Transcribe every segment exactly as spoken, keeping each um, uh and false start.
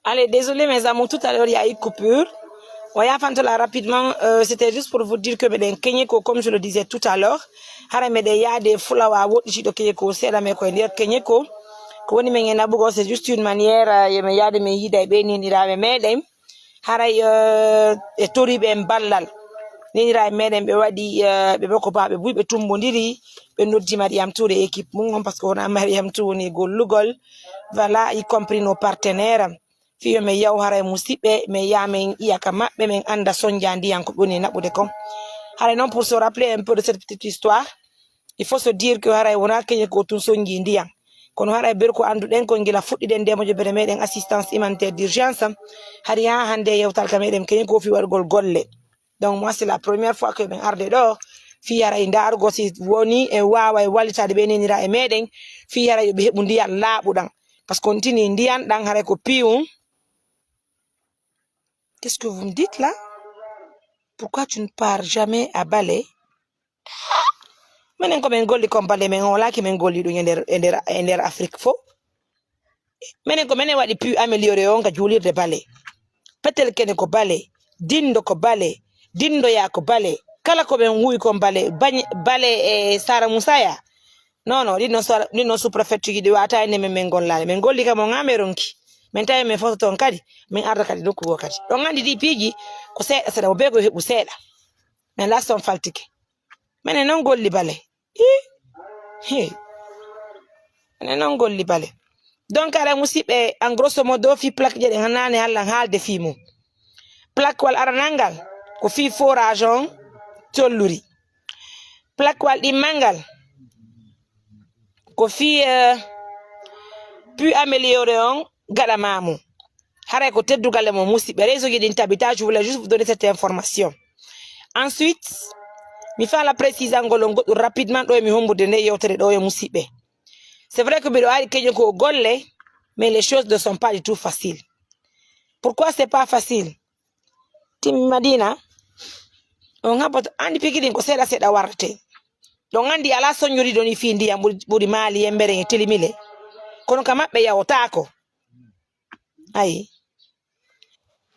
Allez, désolé mes amours, tout à l'heure il y a eu coupure. O yafanto la rapidement, euh, c'était juste pour vous dire que meɗen keñi ko, comme je le disais tout à l'heure, hara meɗen yaade fulawa woɗɗitiɗo keñi ko seeɗa, mais koye nder keñi ko ko woni men e naɓugol, c'est juste une manière, euh, yemen yaade men yiida e ɓe neniraaɓe meɗen. Haray, euh, e toriɓe en ballal. Neniraaɓe meɗen ɓe waɗi, euh, ɓe boko ba ɓe buy ɓe tumbondiri, ɓe noddi Mariam Touré équipe mum on, parce que wona Mariam Touré woni gollugol. Voilà, y compris nos partenaires. Fiyo men yaw haray musiɓɓe, men yaa men ƴiya ka maɓɓe, men annda sonja ndiyan ko ɓe woni e naɓude kon. Haray noon, pour se rappeler un peu de cette petite histoire, il faut se dire que haray wona keñe ko tun sonji ndiyan. Kono haray ber ko annduɗen kon gila fuɗɗiɗen nde mojobere meɗen assistance humanitaire d'urgence, hari haa hannde yewtal ka meɗen keñe ko fi waɗugol golle. Donc moi, c'est la première fois que min arde ɗo, fii haray ndaarugol si woni e waawa e wallitaade ɓe nenira e meɗen, fii haray yo ɓe heɓu ndiyan laaɓuɗan. Parce que on tini ndiyan ɗan haray ko piwum. Qu'est-ce que vous me dites là? Pourquoi tu ne pars jamais à Bale? Menen ko men golli kon Bale, men wolaaki men golli ɗum e nder, e nder, e nder Afrique fof. Menen ko menen waɗi puits amélioré on ka juulirde Bale. Petel kene ko Bale, dindo ko Bale, dindoya ko Bale. Kala ko men wuyi kon Bale, bañ-, Bale e Sara Musaya. Non, non, ɗin non so-, ɗin non sous-préfecture ji ɗi wata e nder men, men gollaali. Men golli kam on haa men ronki. Men tawi men foto toon kadi, men arda kadi nokku goo kadi. Ɗon anndi ɗi piiji ko seeɗa seeɗa, mo bee ko heɓu seeɗa. Men la son faltike. Menen non golli Bale. Hi. Hi. Menen non golli Bale. Donc, ara musiɓɓe, en grosso modo, fii plaque je ɗen naane hallan haalde fii mum. Plaque wal aranal ngal, ko fii forage on Colluri. Plaque wal ɗimmal ngal, ko fii, euh, puits amélioré on gaɗa maamu. Haray ko teddugal e mo musiɓɓe. Réseau ji ɗin tabita, je voulais juste vous donner cette information. Ensuite, mi faala précisangol on goɗɗum rapidement ɗo e mi hombude nde yewtere ɗo e musiɓɓe. C'est vrai que mbiɗo ari keño ko golle, mais les choses ne sont pas du tout faciles. Pourquoi c'est pas facile? Timmi Madina, on haɓoto, anndi piki ɗin ko seeɗa seeɗa warrete. Ɗon anndi alaa soññoriiɗo ni fii ndiyam ɓuri, ɓuri Maali, Yembere e Tilimile. Kono ka maɓɓe yawotaako. Ayi.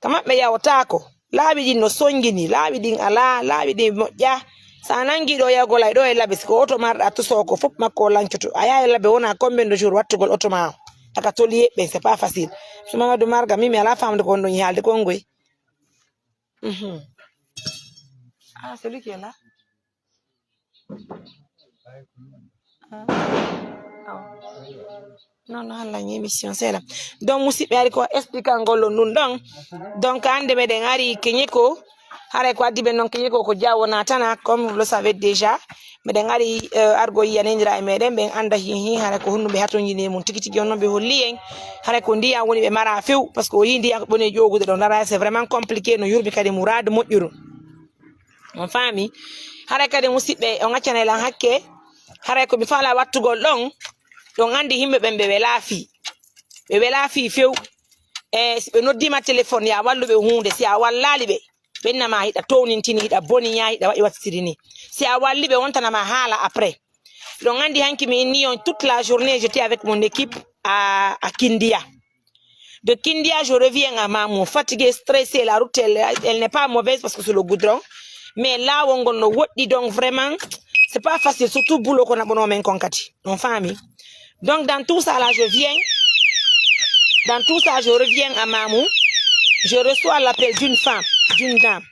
Ka maɓɓe yawotaako. Laawi ɗin no sonjini, laawi ɗin alaa, laawi ɗin moƴƴa. So a nangii ɗo yawgol ay ɗo e labis, ko oto marɗa tosoo ko fof makko o lancoto. A yaha e labe wona combien de jours wattugol oto ma o. Aka toli yeɓɓen, c'est pas facile. So Mamadou Marga, min mi alaa faamde ko on ɗon haalde kon ngoy. Mhm. Ah, c'est lui qui est là. Ah. Ah. Non, non, la émission, c'est là. Donc, musiɓɓe ari ko expliquer ngol on ɗum ɗon. Donc, hannde meɗen ari keñi ko, haray ko addi ɓen noon keñi ko, ko Diawo natana, comme vous le savez déjà. Meɗen ari, euh, argo yiya nenira e meɗen, ɓen annda hin hin, haray ko honno ɓe hatonjini e mum tigi tigi, on noon ɓe holli en. Haray ko ndiyan woni ɓe mara few, parce que o yii ndiyan ko ɓoni ƴoogude ɗo, ndara c'est vraiment compliqué, no yurmi kadi muraadu moƴƴuru. On faami? Haray kadi musiɓɓe, on accanay lan hakke. Haray ko mi faala wattugol ɗon, ɗon anndi yimɓe ɓen ɓe welaa fii. Ɓe welaa fii few. E si ɓe noddiima téléphone, ya wallu ɓe huunde, si a wallaali ɓe, ɓe innama hiɗa townintini, hiɗa boniya, hiɗa waɗi wattitiri ni. Si a walli ɓe, wontana ma haala après. Ɗon anndi hanki mi inni on toute la journée, j'étais avec mon équipe à, à Kindia. De Kindia, je reviens à Mamou, fatiguée, stressée, la route, elle, elle n'est pas mauvaise parce que c'est le goudron. Mais là, on no woɗɗi, donc vraiment, c'est pas facile, surtout boulot qu'on a bon men kon kadi. On faami. Donc, dans tout ça, là, je viens. Dans tout ça, je reviens à Mamou. Je reçois l'appel d'une femme, d'une dame.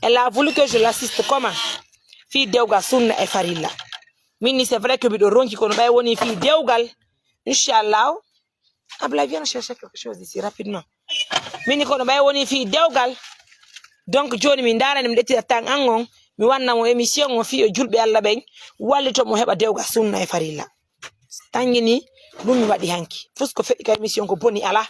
Elle a voulu que je l'assiste comment? Fii dewgal sunna e farilla. Min ni, c'est vrai que miɗo ronki, kono ɓay woni fii dewgal. Inchallah. Ablaye, viens chercher quelque chose ici rapidement. Min ni, kono ɓay woni fii dewgal. Donc, jooni mi ndaarani mi ɗettira tan an on, mi wanna mo émission o fii o julɓe Allah ɓen, wallito mo heɓa dewgal sunna e farilla. Tangini, ɗum mi waɗi hanki. Fus ko feƴƴi ka émission ko boni alaa.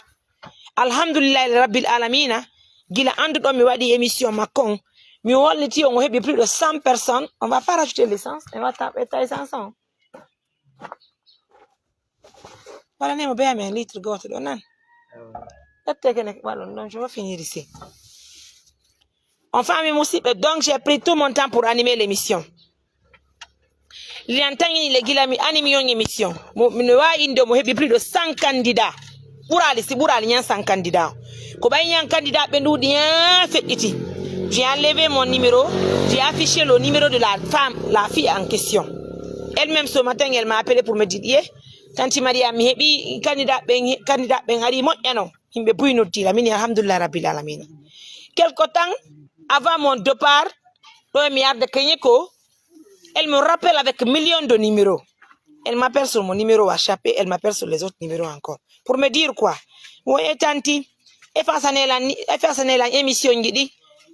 Alhamdulillahi rabbil alamina, gila annduɗon mi waɗi émission makko on, mi walliti on o heɓi plus de cent personnes. On va pas rajouter l'essence, on va taper essence on. Wala ne mo beya men litre gooto ɗo nan. Ƴettee kene waɗon ɗon, je vais finir ici. On faami musiɓɓe, donc j'ai pris tout mon temps pour animer l'émission. Lian tangini le gila mi animi on émission. Mo, mi no waawi inde mo heɓi plus de cent candidats. ɓuraali, si ɓuraali, ñan san candidat o. Ko ɓay ñan candidat ɓe ɗuuɗi, hein, feƴƴiti. J'ai enlevé mon numéro, j'ai affiché le numéro de la femme, la fille en question. Elle-même ce matin, elle m'a appelé pour me dire, ye, Tanti Maria, mi heɓi candidat ɓen, candidat ɓen ari moƴƴano. Yimɓe buy noddi la, min alhamdulillah rabbil alamina. Quelque temps avant mon départ, ɗo e mi arde keñe ko, elle me rappelle avec millions de numéros. Elle m'appelle sur mon numéro WhatsApp et elle m'appelle sur les autres numéros encore. Pour me dire quoi? Wo e tanti, efface ne lan, efface ne lan émission ji ɗi.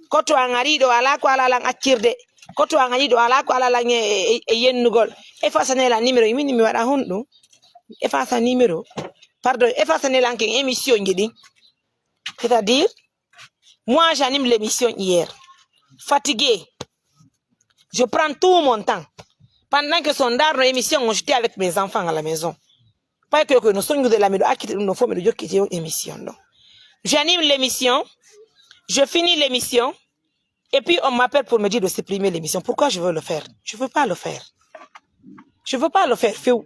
Koto an ari ɗo, ala ko ala lan accirde. Koto an ari ɗo, ala ko ala lan e, e, e yennugol. Efface ne lan numéro, min mi waɗa honɗum? Efface numéro. Pardon, efface ne lan ken émission ji ɗi. C'est-à-dire, moi, j'anime l'émission hier. Fatigué. Je prends tout mon temps. Pendant que son dar no émission, j'étais avec mes enfants à la maison. Pas que, que nous sommes de la miɗo accite ɗum ɗo fof, miɗo jokkiti on émission ɗo. J'anime l'émission, je finis l'émission, et puis on m'appelle pour me dire de supprimer l'émission. Pourquoi je veux le faire? Je veux pas le faire. Je veux pas le faire, few.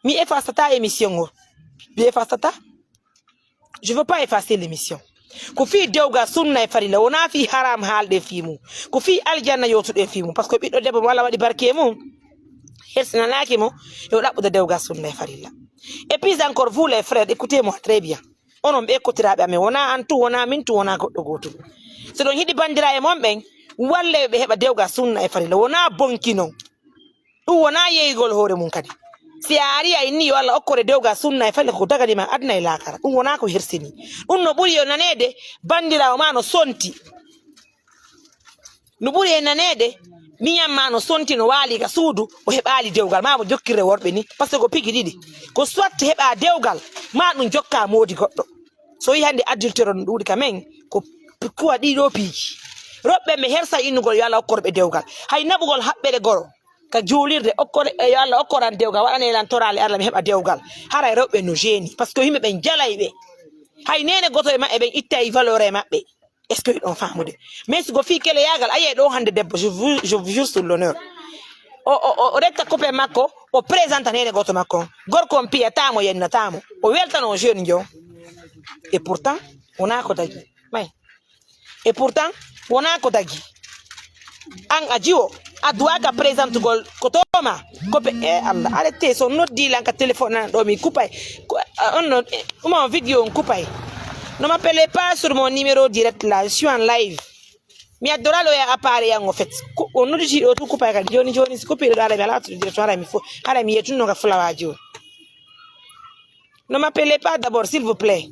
Mi efface ta émission o. Mi efface ta. Je veux pas effacer l'émission. Ko fii dewgal sunna e farilla, wona fii haram haalde fii mum. Ko fii aljanna yootude fii mum. Parce que ɓiɗɗo debbo mo Allah waɗi barke mum, hersinanaaki mo, yo ɗaɓɓude dewgal sunna e farilla. Et puis encore, vous les frères, écoutez-moi très bien. Onon ɓe ekkotiraaɓe amen, wona an tu, wona min tu, wona goɗɗo gooto. So ɗon hiɗi bandira e mon ɓen, walle ɓe heɓa dewgal sunna e farilla. Wona bonki non. Ɗum wona yeeyugol hoore mum kadi. Si a ari a inni yo Allah okkore dewgal sunna e farilla, ko dagani ma aduna e laakara. Ɗum wona ko hersini. Ɗum no ɓuri yo naneede bandirawo ma no sonti. No ɓuri e naneede miñan ma no sonti, no waali ka suudu, o heɓaali dewgal, ma mo jokkirre worɓe ni. Parce que ko pigi ɗiɗi. Ko soit heɓa dewgal, ma ɗum jokka moodi goɗɗo. So yi hannde adultère on ɗuuɗi ka men, ko kuwa ɗiɗo piiji. Roɓɓe ɓe hersa innugol yo Allah okkor ɓe dewgal. Hay naɓugol haɓɓere goro ka juulirde, okkore, yo Allah okkoran dewgal, waɗane lan toraale Allah, mi heɓa dewgal. Haray rewɓe no jeeni, parce que yimɓe ɓen jalay ɓe. Hay nene goto e maɓɓe ɓen ittay valeur e maɓɓe. Est-ce que ɗon faamude? Mais si ko fii keleyagal, a yiyay ɗo hannde debbo, je vous, je vous jure sur l'honneur. O, o, o, o retta copain makko, o présenta nene goto makko on. Gorko on piyatamo, yennatamo. O weltano jeune jo. Et pourtant, wona ko dagi. May. Et pourtant, wona ko dagi. An a jiwo, a duwaka présentugol ko toma. Ko pe, e Allah, arrêtez, so noddi lan ka téléphone an ɗo mi kupay. Ko, a, on no, e, uma on vidéo on kupay. Ne m'appelez pas sur mon numéro direct là, je suis en live. Mi addoral o ya appareil an o fait. Ko, on noddi ɗo tu kupay kadi. Joni, joni, si kupiɗo ɗo, ara mi ala to direct, ara mi fo, ara mi yetunno ka fulawaji o. Ne m'appelez pas d'abord, s'il vous plaît.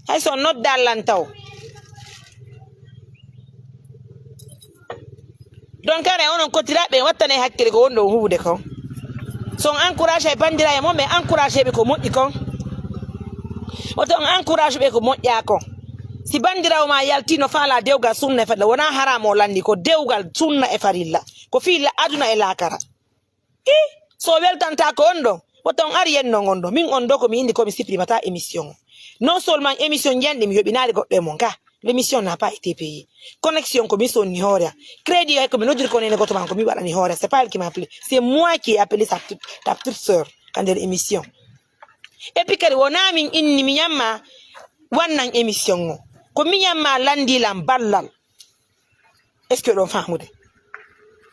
Hay so nodda lan taw. Donc, kare onon kotiraɓe, wattane hakkille ko wonɗo huwude kon. So on encourage e bandiraɓe mon, mais encourage ɓe ko moƴƴi kon. Woto on encourage ɓe ko moƴƴa kon. Si bandirawo ma yalti no faala dewgal sunna e farilla, wona haram o landi, ko dewgal sunna e farilla. Ko fii la-, aduna e laakara. I, so weltanta ko on ɗo, woto on ari yenno on ɗo. Min on ɗo ko mi indi ko mi supprimata émission o. Non seulement émission njiyanɗi mi yoɓinaali goɗɗo e mon ka, l'émission n'a pas été payée. Connexion ko mi sonni hoore am. Crédit hay ko mi noddiri ko nene goto man ko mi waɗani hoore am. C'est pas elle qui m'a appelé. C'est moi qui ai appelé sa petite, ta petite sœur ka nder émission. Et puis kadi wona min inni miñan ma wannan émission o. Ko miñan ma landi lan ballal. Est-ce que ɗon faamude?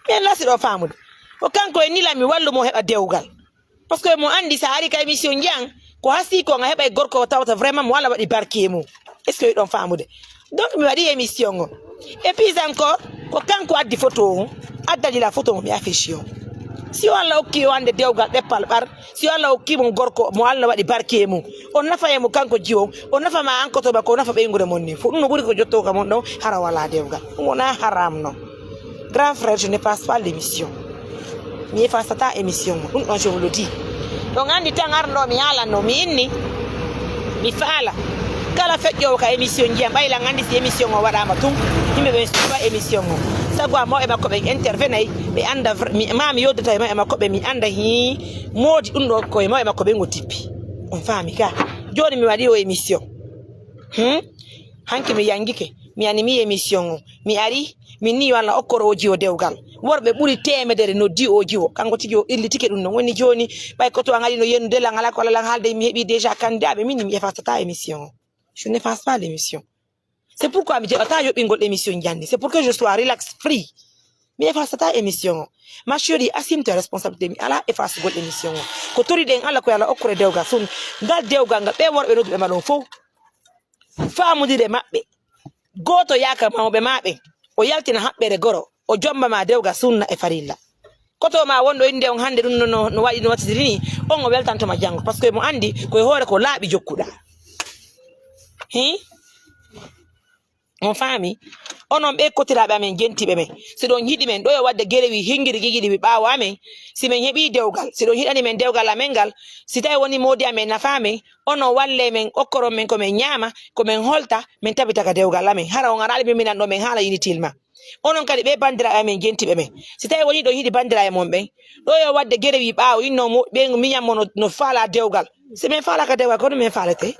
Ɓen lasi ɗon faamude. Ko kanko e nila mi wallu mo heɓa dewgal. Parce que mo andi sa ari ka émission njiyan, ko hasi ko nga heɓa e gorko o tawata vraiment mo Allah waɗi barke e mum. Est-ce que ɗon faamude? Donc mi waɗi émission o. Et puis encore, ko kanko addi photo o. Addani la photo mo mi affiche o. Si o Allah okki o ande dewgal ɗeppal ɓar, si o Allah okki mo gorko mo Allah waɗi barke e mum, o nafa e mo kanko jiwo, o nafa ma an koto makko, o nafa ɓeynguure mon ni. Fo ɗum no ɓuri ko jotto ka mon ɗon, hara wala dewgal. Ɗum wona haram non. Grand frère, je ne passe pas l'émission. Mi efface ta émission mo. Ɗum ɗon je vous le dis. Ɗon andi tan arno mi haalanno, mi inni, mi faala. Kala feƴƴoowo ka émission njiyan, ɓay lan andi si émission o waɗama tun, yimɓe ɓen suuɓa émission o. Sago a mawɓe makko ɓen intervenay, ɓe anda vr-, mi, ma mi yoddata e mawɓe makko ɓe, mi anda hi moodi ɗum ɗo ko e mawɓe makko ɓen o tippi. On faami ka? Jooni mi waɗi o émission. Hmm? Hanki mi yangike, mi animi émission o. Mi ari, Min ni yo Allah okkoro o jiwo dewgal. Worɓe ɓuri temedere noddi o jiwo. Kanko tigi o illitike ɗum ɗon. Woni joni ɓay koto an ari no yennude lan, ala ko ala lan haalde, mi heɓi déjà candidat ɓe, min mi efastata émission o. Je n'efface pas l'émission. C'est pourquoi mi jaɓata yoɓingol émission jandi. C'est pour que je sois relax, free. Mi efastata émission o. Ma chérie, assume tes responsabilités. Mi ala efasugol émission o. Ko toriɗen Allah ko yo Allah okkore dewgal sun. Ngal dewgal ngal ɓe worɓe nodduɓe ma ɗon fow. Faamodire maɓɓe. Gooto yaaka mawɓe ma ɓen. O yaltina haɓɓere goro. O jomba ma dewgal sunna e farilla. Koto ma wonɗo inde on hannde ɗum no, no, no waɗi no wattitiri ni, on o weltantoma janngo. Parce que mo anndi ko e hoore ko laaɓi jokkuɗa. Hi? On faami? Onon ɓe kotiraaɓe amen, jentiiɓe men. Si ɗon yiɗi men, ɗo yo waɗde gerewi hingiri gigiɗi ɓaawo amen. Si men heɓii dewgal, si ɗon hiɗani men dewgal amen ngal, si tawi woni moodi amen nafaa men, onon wallee men, okkoron men ko men ñaama, ko men holta, men tabita ka dewgal amen. Hara on araali min minan ɗo men haala initilma. Onon kadi ɓe banndiraaɓe amen, jentiiɓe men. Si tawi woni ɗon hiɗi banndiraaɓe mon ɓen, ɗo yo waɗde gerewi ɓaawo, inno mo, ɓen miñan mo no, no faala dewgal. Si men faala ka dewgal, kono men faalete.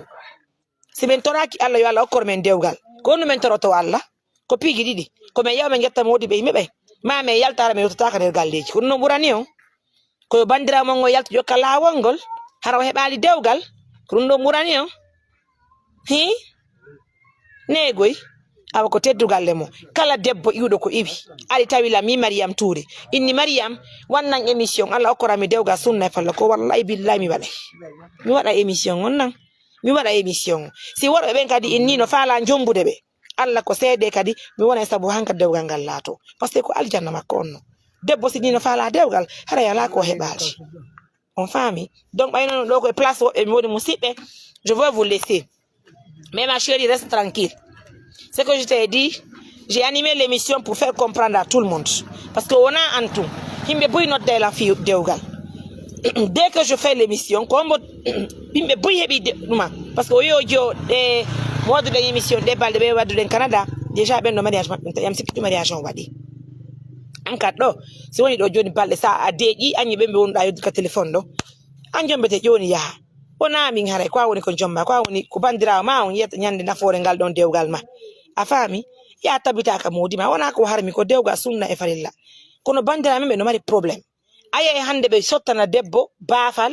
Si men toraaki Allah, yo Allah okkor men dewgal. Ko honɗum men toroto Allah? Ko piiji ɗiɗi. Ko men yawa men ƴetta moodi ɓe yimɓe ɓen. Ma men yalta hara men yottotaaka nder galleeji. Ko ɗum ɗon ɓurani on. Ko yo banndiraawo mon ngo yaltu jokka laawol ngol. Hara o heɓaali dewgal. Ko ɗum ɗon ɓurani on. Hi? Neegoy. Awa ko teddugal le mo. Kala debbo iwɗo ko iwi. Ari tawi la mi Mariam Touré. Inni Mariam, wannan émission. Allah okkoran mi dewgal sunna e falla ko wallahi billahi mi waɗay. Mi waɗa émission on nan. Mi waɗa émission. Si worɓe ɓen kadi inni no faala jombude ɓe. Allah ko seede kadi mi wona e sabu hanka dewgal ngal laato. Parce que ko aljanna makko on no. Debbo si ni no faala dewgal, haray alaa ko heɓaali. On faami? Donc ɓay noon ɗo ko e place woɓɓe mi woni musidɓe. Je veux vous laisser. Mais ma chérie, reste tranquille. Ce que je t'ai dit, j'ai animé l'émission pour faire comprendre à tout le monde. Parce que wona an tun. Yimɓe buy nodda e lan fi dewgal. Dès que je fais l'émission, ko hombo yimɓe buy heɓi de-, ɗuma. Parce que o yo jo ɗe mo wadduɗen émission ɗe balɗe ɓe wadduɗen Canada. Déjà ɓen ɗo mariage maɓɓe, yam sikki ɗum mariage on waɗi. An kat ɗo, si woni ɗo joni balɗe sa a deeƴi, anñi ɓen ɓe wonɗa yoddude ka téléphone ɗo. An jombete joni yaha. Wona min haray, ko a woni ko jomba, ko a woni ko bandirawo ma on yiyata ñande nafoore ngal ɗon dewgal ma. A faami? Ya tabitaka moodi ma, wona ko harmi ko dewgal sunna e farilla. Kono bandiraɓe men ɓe no mari problème. A yehi hande ɓe sottana debbo baafal,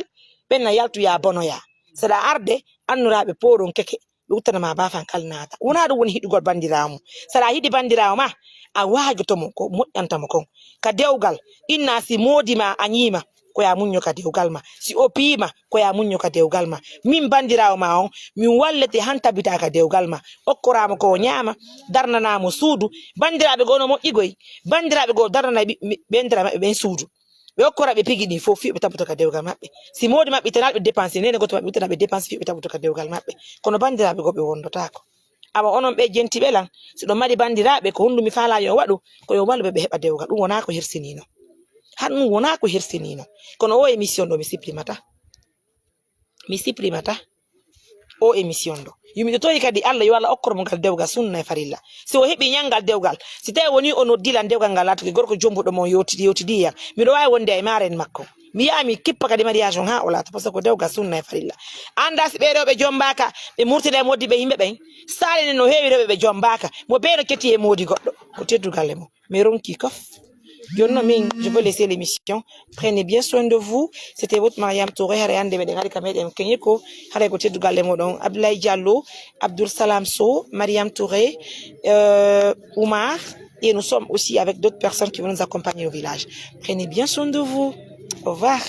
ɓen na yaltu ya bonoya. Saɗa arde, annuraɓe pooron keke, ɓe uttana ma baafal kal naata. Wona ɗum woni hiɗugol bandirawo mum. Saɗa hiɗi bandirawo ma, a waajoto mo ko moƴƴanta mo kon. Ka dewgal, inna si moodi ma a ñiima, ko ya muñño ka dewgal ma. Si o piima, ko ya muñño ka dewgal ma. Min bandirawo ma on, min wallete han tabita ka dewgal ma. Okkoramo ko o ñaama, darnanamo suudu. Bandiraɓe goo no moƴƴi goy. Bandiraɓe goo darnana ɓi-, ɓi-, ɓendira maɓɓe ɓen suudu. Ɓe okkora ɓe pigi ɗin fof, fiyo ɓe tabuto ka dewgal maɓɓe. Si moodi maɓɓe itanaɗo ɓe dépense, nene goto maɓɓe itana ɓe dépense, fiyo ɓe tabuto ka dewgal maɓɓe. Kono bandiraɓe goo ɓe wondotako. Awa onon ɓe jentiɓe lan, si ɗon mari bandiraɓe, ko honɗum mi faala yo waɗu, ko yo wallu ɓe ɓe heɓa dewgal. Ɗum wona ko hersinino. Han ɗum wona ko hersinino. Kono o émission ɗo mi supprimata. Mi supprimata o émission ɗo. Yo miɗo tori kadi Allah, yo Allah okkor mo ngal dewgal sunna e farilla. Si o heɓi ñanngal dewgal, si tawi woni o noddi lan dewgal ngal laatoke gorko jombuɗo mo yewtidi, yewtidi yan. Miɗo waawi wonde e maaren makko. Mi yaha mi kippa kadi mariage on haa o laato, parce que ko dewgal sunna e farilla. Annda si ɓe rewɓe jombaka, ɓe murtida e moodi ɓe yimɓe ɓen. Saalene no heewi rewɓe ɓe jombaka. Mo bee no ketti e moodi goɗɗo. Ko teddugal e mo. Mi ronki kof. Jooni noon min, je veux laisser l'émission. Prenez bien soin de vous. C'était votre Mariam Touré. Hare hannde meɗen ari ka meɗen keñi ko. Hare ko teddugal e moɗon. Abdoulaye Diallo, Abdoul Salam Sow, Mariam Touré, euh, Oumar. Et nous sommes aussi avec d'autres personnes qui vont nous accompagner au village. Prenez bien soin de vous. Au revoir.